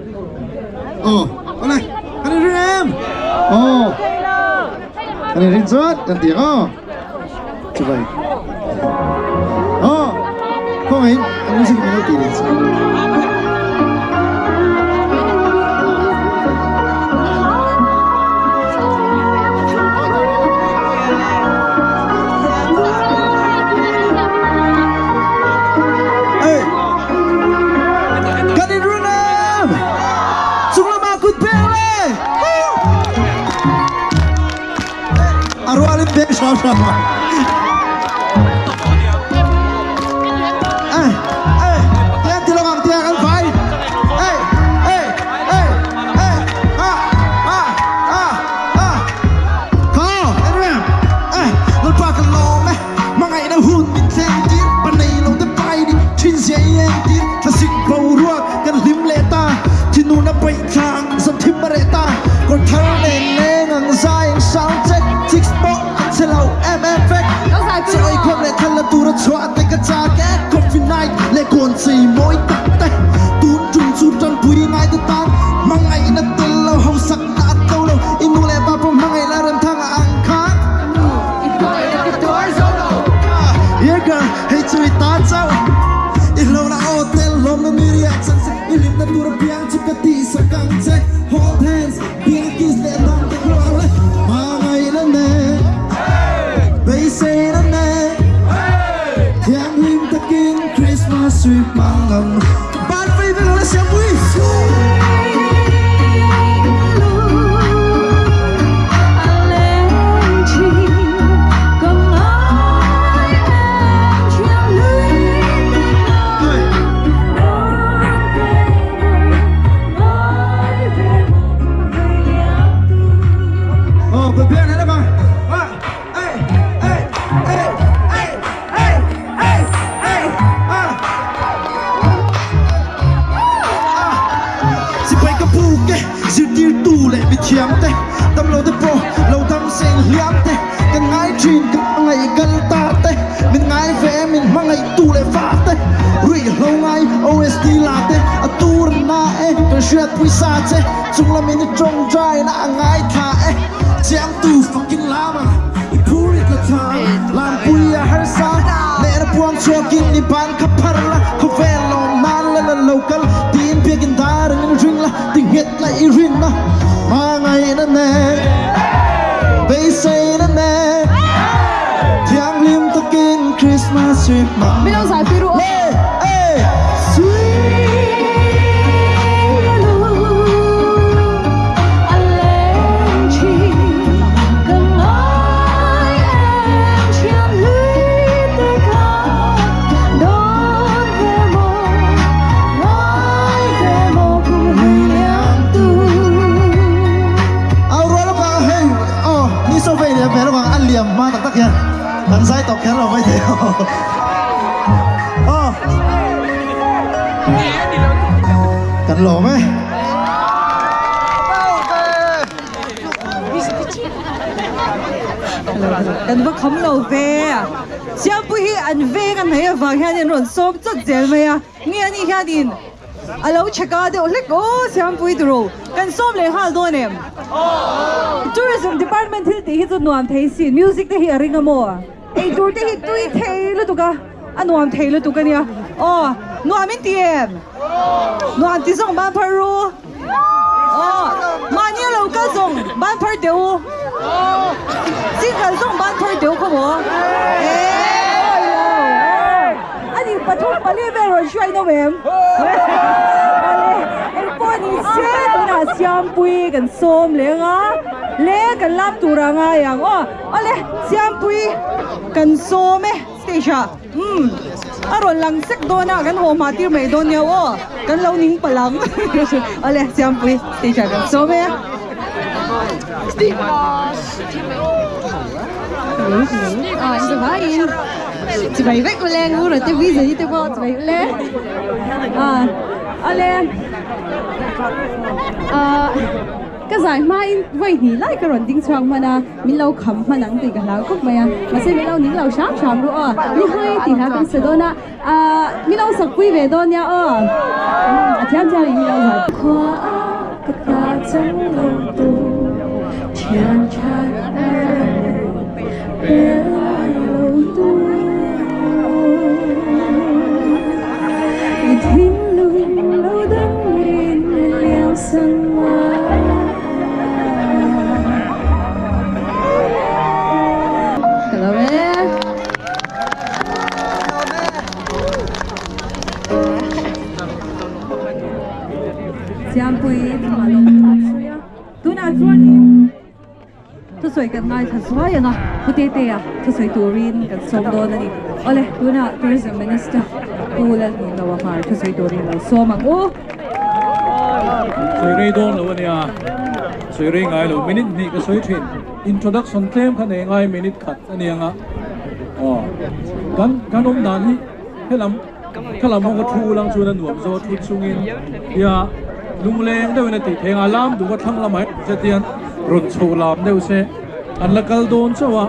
Aw, awle, kan inrin em? Aw, kan inrin chuan kan ti ang aw. Chibai. Aw, khawngaihin a music min lo tih leh chu. Kan inrin em? Chung lamah kut pek le! A rualin pek hram hram a. Eh, eh, tiang ti lawng ang tiang an vai. Eh, eh, eh, eh, ah, ah, ah, ah. Kha, en Eh, lalpa kan lawm e. Hmangaihna hun min thleng tir, pa nei lo te pai ni thin zia i eng tir, thlasik boruak kan hlim leh ta, thinurna paih thla ang zan thim a reh ta, kawr thar nen leng ang zai ang sound check, chicks pawh an che lo em em vek, chaw ei khawm leh thal la tura chhuah te ka chak e, coffee night leh kawn chei mawi tak te, tun tum chu tanpui ngai te tan, hmangaihna tel lo hausak na a tlo lo, i nu leh pa pawh hmangaih la remthanga ang kha. Here girl, hei chu i ta chauh. I hlawhna aw tel hlawmna mi riah chang che, i hlimna tur apiang chu ka tihsak ang che. Hold hands, biang kiss leh dang te kual le. Hmangaihna nen, beiseina nen, thianghlim takin Christmas ri hmang ang. Ban vei vek ang le Siampui! Oh, prepare na naman. Ah, ay, ay, ay, ay, ay, ay, ay, ah. Sipai ka puk e, zirtirtu leh mithiam te, damlo te pawh lo dam seng hliam te, kan ngai thin ka hmangaih kal ta te, min ngai ve min hmangaih tu leh fa te, ruihhlo ngai OST la te, a tur na e kan hriatpui sa che, chung lamin i tawngtai na a ngai thla e, chiangtu fakin lama i phur i tla thla, lampui a harsa, nehna puang chhuakin i ban kha phar la, khawvel lawm nan la la lo kal, tiin biakin dar angin ring la, ti nghet la i rinna, hmangaihna nen, beiseina nen, thianghlim takin Christmas ri hmang. Min lo zai pui ru aw. Le, e! Au rual lawk ah hei aw ni saw vei liam ve lawk ang a liam hma tak tak hian kan zai tawp kher lo mai thei aw kan lawm e. Kan va kham lo ve. Siampui hi an veng a hnaih avang hian an rawn sawm chawt zel mai a, nge ani hianin a lo chheka deuh hlek aw Siampui turu kan sawm leh nghal dawn em? Tourism department thil tih hi chu nuam thei si, music te hi a ring a maw? Eitur te hi tui thei lutuk a, a nuam thei lutuk a nia. Aw nuam in ti em? Nuam ti zawng ban phar ru. Aw mahni a lo kal zawng ban phar teh u. Single zawng ban phar teh u khaw maw? Eee lo. Ani pathum pali vel rawn hruai nawm em? Awle engpawh ni se tunah Siampui kan sawm leng a, le kan lap tur a ngai ang aw. Awle Siampui kan sawm e stage ah. Umm a rawn lang sek dawn a kan haw hma tir mai dawn nia aw kan lo ning palh ang awle Siampui stage ah kan sawm e. Chibai vek ule ngur te visa te pawh chibai ule. Ale ah ka zai hma in vawi hnih lai ka rawn ding chhuak hman a min lo kham hman ang tih ka hlau khawp mai a mahse min lo ning lo hram hram ru aw ni hawi tih hla kan sa dawn a ah min lo sak pui ve dawn nia aw a thiam thiam in min lo zai. Khua a ka ta chang lo tu thian that a bel lo tu i thinlung lo dang in liam san lai. Ka lo e. Siampui thla lo an sawi a, tunah chuanin thusawi kan ngaithla zuai ang a, Pu Tetea thusawi turin kan sawm dawn a ni. Awle, tunah Tourism Minister Pu Lalhmuhnoa Hmar thusawi turin lo sawm ang u. Sawi rei dawn lo a nia, sawi rei ngai lo, minute hnih ka sawi thin, introduction tlem kha nei ngai minute khat a nia nga, aw kan kan awm dan hi helam. Ka lam hawng a thu lang chuan a nuam zawk a thut chungin tia lungleng deuhin a tih theih ang a, lam duh a thlang lamah hian zet hian rawn chho lam deuh se an la kal dawn chauh a,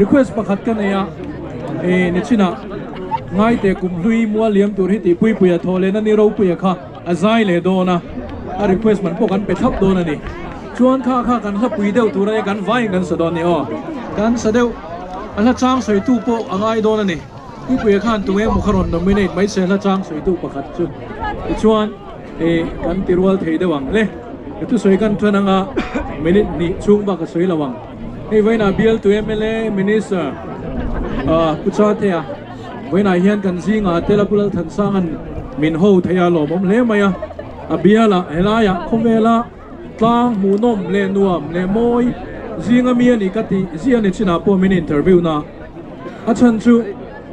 request pakhat ka nei a, ih nichinah ngaite kumhlui mual liam tur hi tih Puipuia thawh lehna ni ropuia kha a zai leh dawn a, a request man pawh kan pe thlap dawn a ni. Chuan kha kha kan hlapui deuh tur a nia kan vaiin kan sa dawn a ni aw, kan sa deuh a hla chang sawitu pawh a ngai dawn a ni. Puipuia khan tunge maw kha rawn nominate mai se hla chang sawitu pakhat chu tichuan ih kan ti rual thei deuh ang le. Ka thusawi kan tan anga minute hnih chhung bak a sawi lo ang. Hei vawiinah bialtu mla Minister ah Pu Chatea vawiinah hian kan zingah tel a Pu Lalthansanga'n min ho thei a lawmawm hle mai a. A bialah helaiah khawvela tlang hmuhnawm leh nuam leh mawi zinga mi a nih ka tih ziah ni chinah pawh min interview na. A chhan chu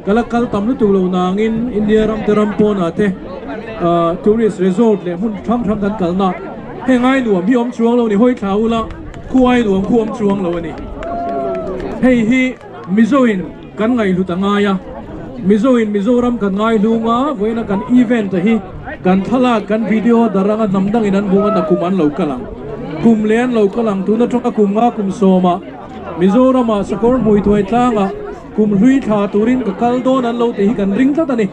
ka la kal tam lutuk lo nangin India ram te ram pawnah te tourist resort leh hmun hrang hrang kan kalna heng ai nuam hi awm chuang lo a ni, hawi thla ula khuai nuam khu awm chuang lo a ni. Hei hi Mizoin kan ngaihhlut a ngai a, Mizoin Mizoram kan ngaihlung a, vawiina kan event hi kan thlalak kan video daranga hnam dangin an hmuh a nakum an lo kal ang, kum leh an lo kal ang tuna tanga kum nga kum sawmah Mizoramah sakawr hmui thuai tlangah kum hlui thla turin ka kal dawn an lo tih hi kan ring tlat a ni.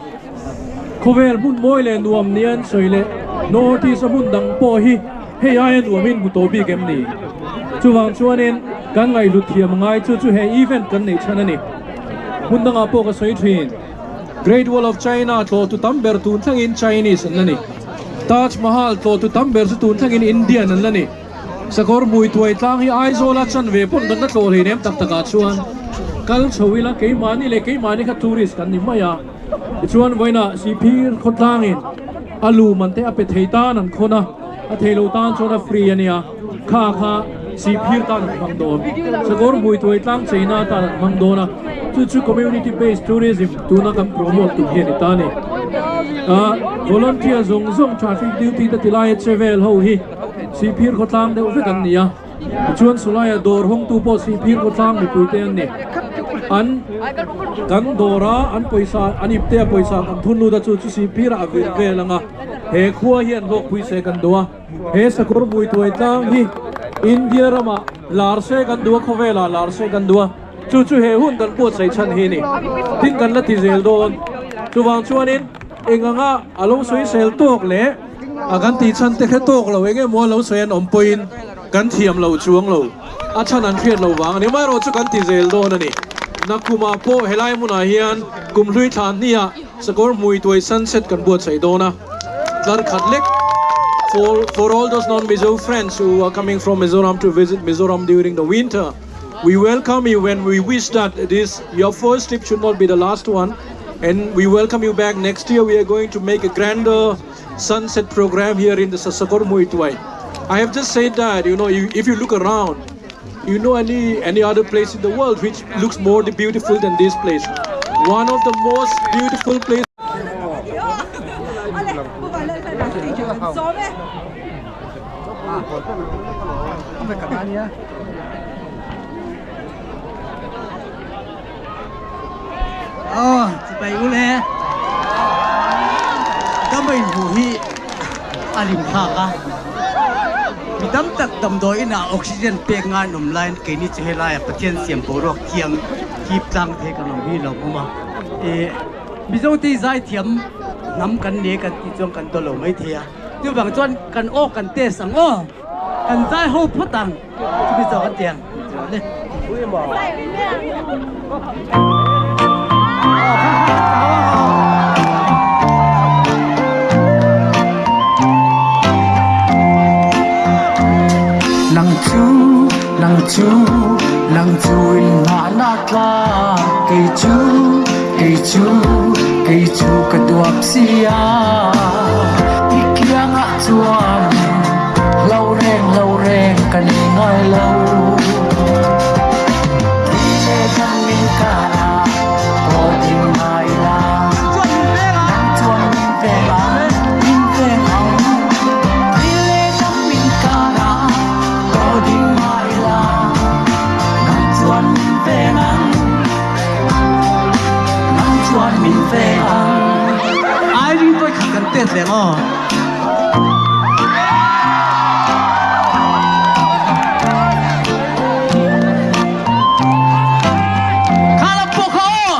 Khawvel hmun mawi leh nuam nia an sawi leh North East a hmun dang pawh hi hei aia nuamin hmu tawh bik em ni? Chuvang chuanin kan ngaihhlut thiam ngai chu chu he event kan neih chhan a ni. Hmun dangah pawh ka sawi thin. Great Wall of China tlawhtu tam ber tun thlengin Chinese an la ni. Taj Mahal tlawhtu tam ber chu tun thlengin Indian an la ni. Sakawr hmui thuai tlang hi Aizawla chan ve pawn kan la tlawh hlei nem tak takah chuan kal chho ila keimahni leh keimahni kha tourist kan ni mai a, tichuan vawiinah Sihphir khawtlangin a lu man te a pe thei tan an khawn a, a thei lo tan chuan a free a nia, kha kha Sihphir tan an hmang dawn, Sakawr hmui thuai tlang cheina atan an hmang dawn a, chu chu community based tourism tuna kan promote tum hi a ni ta a ni. Volunteer zawng zawng traffic duty te tilaia che vel ho hi. Sihphir khawtlang deuh vek an ni a, tichuan Sulaia dawr hawngtu pawh Sihphir khawtlang mipuite an ni. An kan dawra an pawisa an iptea pawisa kan thun lut a chu chu Sihphirah a vir vel ang a, he khua hian hlawkpui se kan duh a, he sakawr mui tuai tlang hi India ramah lar se kan duh a, khawvelah lar se kan duh a, chu chu he hun kan buatsaih chhan hi a ni. Tin kan la ti zel dawn. Chuvang chuanin eng anga a lo sawisel tawk leh. A kan tih chhan te kha tawk lo eng emaw lo sawi an awm pawhin kan thiam lo chuang lo, a chhan an hriat lo vang a ni. Amaherawhchu chu kan ti zel dawn a ni. Nakumah pawh helai hmunah hian kum hlui thla hniah sakawr hmui tuai sunset kan buatsaih dawn a, tlar khat lek For for all those non-Mizo friends who are coming from Mizoram to visit Mizoram during the winter, we welcome you and we wish that this your first trip should not be the last one and we welcome you back next year. We are going to make a grander sunset program here in the Sakawr Hmuituai. I have just said that, you know, you, if you look around, you know any, any other place in the world which looks more beautiful than this place. One of the most beautiful places. Aw, chibai u le. Ka mei hmuh hi. A lim thlak a, mi tam tak damdawi inah oxygen pek ngai an awm laiin keini chu helaiah Pathian siam boruak thiang hip tlang thei kan awm hi lo awm a. Ih Mizo te zaithiam hnam kan ni kan tih chuan kan daw lo mai thei a, chuvang chuan kan aw kan test ang aw, kan zai ho phawt ang chumi zawk an ti ang. Nang chu nang chu nang chu in ngah na tla kei chu kei chu kei chu ka duap sia i kiangah chuan lo reng lo reng ka nei ngai lo. Irene pawh khat kan tet leh maw? Kha lam pawh kha aw!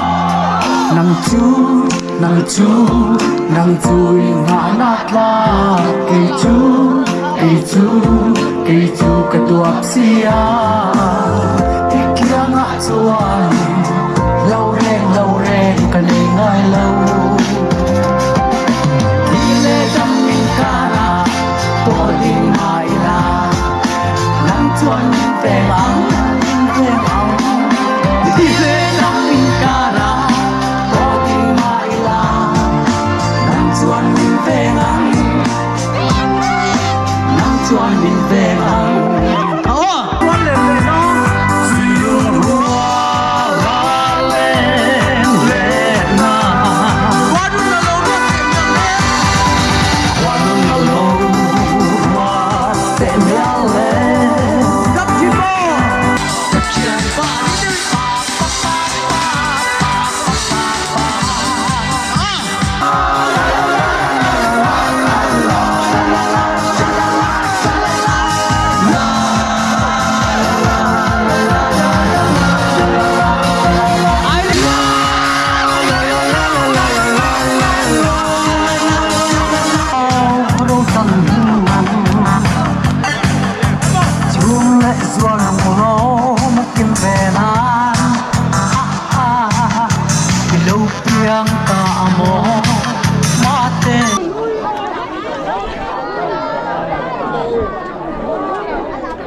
Nang chu, nang chu, nang chu i nghahna tlak kei chu, kei chu, kei chu ka duap sia i kiangah chuan lo reng lo reng ka nei ngai lo. Thi leh dam inkarah pawh ding ngai la nang chuan min veng ang, min veng ang. Thi leh dam inkarah pawh ding ngai la nang chuan min veng ang, nang chuan min veng ang.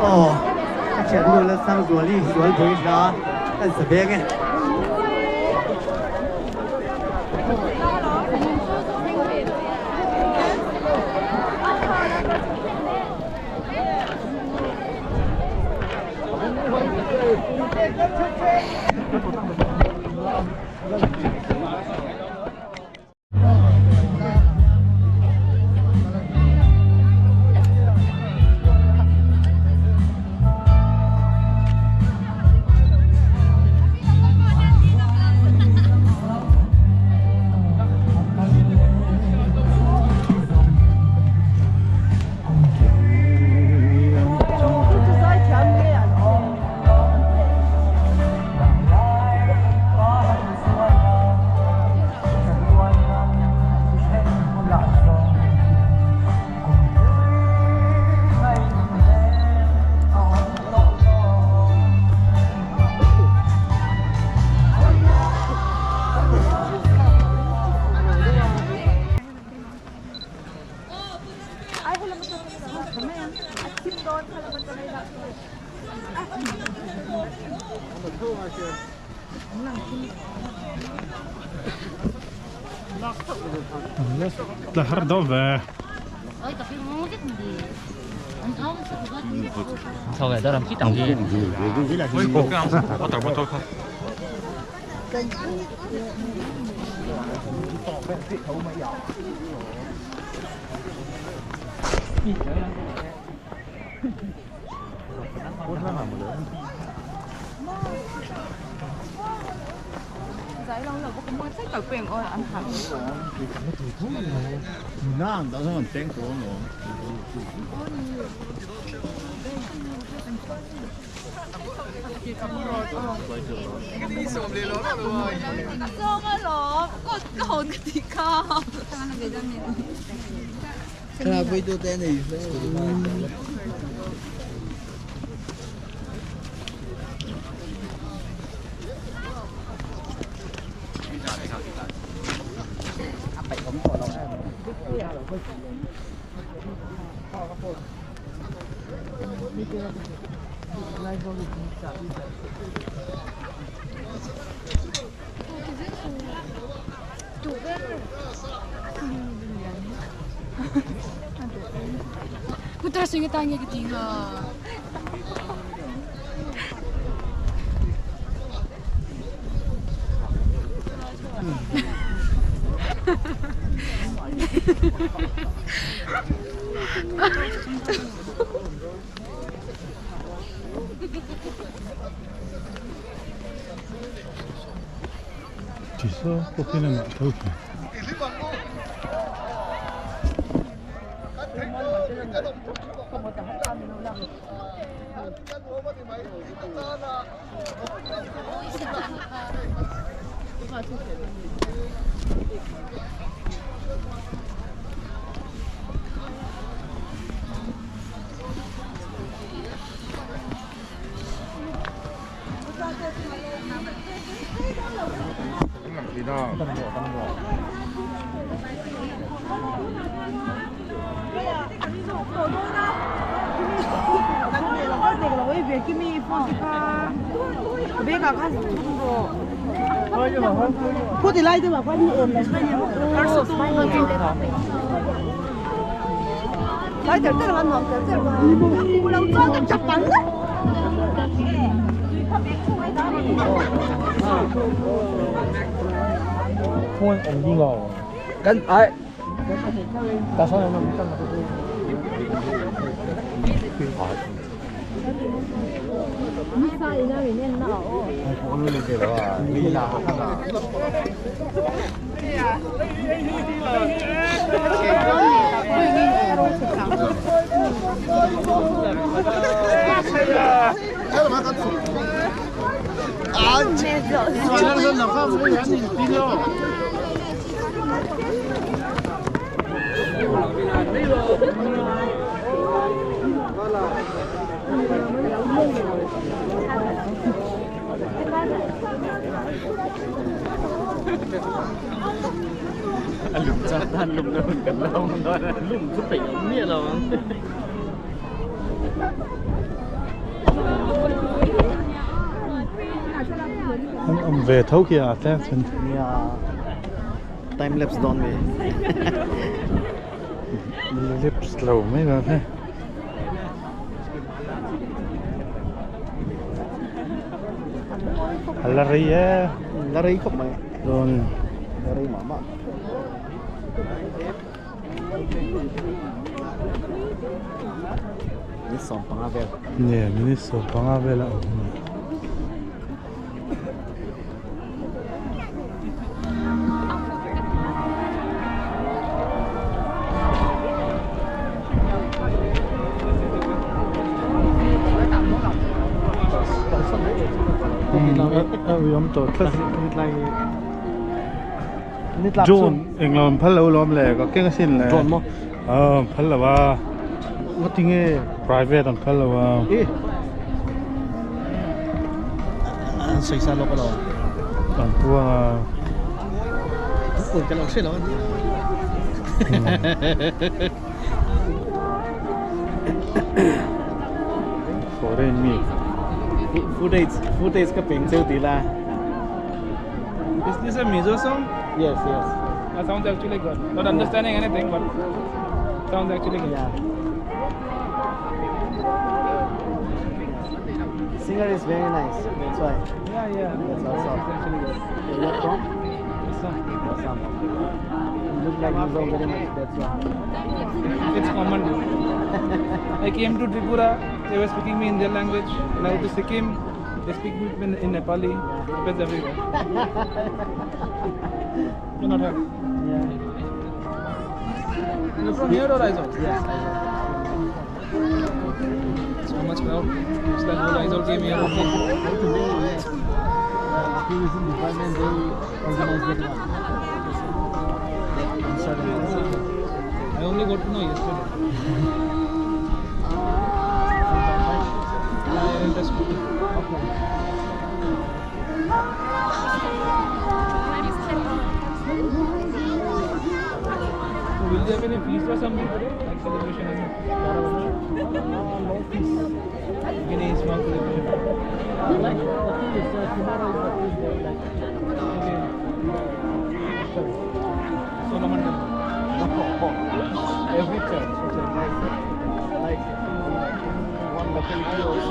Aw ka thiannu Lalsangzuali Zualbui hla kan sa veng e. Tla har dawn ve. An awm ve tho khi a tlem chun. Nia time lapse dawn mi. Lips lo mai lo he. A la rei e. La rei khawp mai. Dawn. La rei mah mah. Minute 15 vel. Nia minute 15 vel a awm. Drone englo an phal lo lawm le ka keng asin le. Drone maw? Aw an phal lo a. Ngaw tinge? Private an phal lo a. E. An sawi sa lawk alo. An puang a. Ui ka lo hre lo a nia. Foreign mi. Footage footage ka peng cheu ti la. Is this a Mizo song? Yes, yes. That sounds actually good. Not understanding anything, but sounds actually good. Yeah. Singer is very nice. That's why. Yeah, yeah. That's awesome. It's actually good. You're from? Assam. Assam. You look like Mizo very much. That's why. It's common. I came to Tripura, they were speaking me in their language. Now to Sikkim, They speak in, in Nepali. Happens everywhere. Cannot help. Yeah. You're from here or Aizawl? Yes, So much crowd. It's like whole Aizawl came here. Okay. Tourism department, they organize that one. On Saturday. I only got to know yesterday. I rent a scooter. So will there be any feast or something today? Like celebration or something? No feast. Any small celebration? Like, the thing is, tomorrow is the feast day, like, Okay. Solomon Temple. Every church, like in one locality also.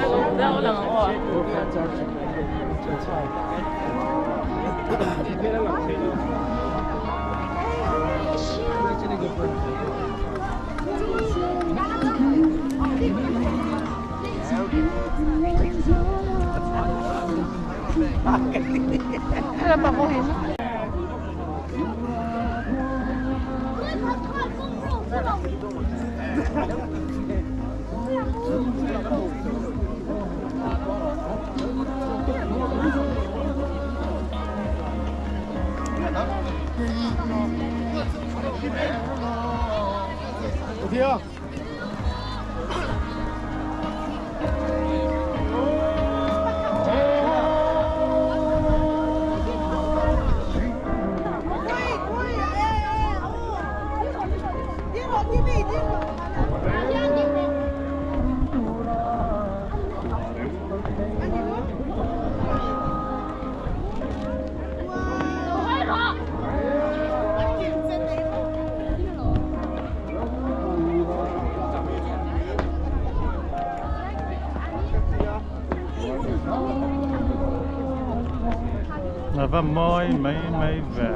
Church, like that. That's why. Actually good for 어디야? Va moi mấy mấy về.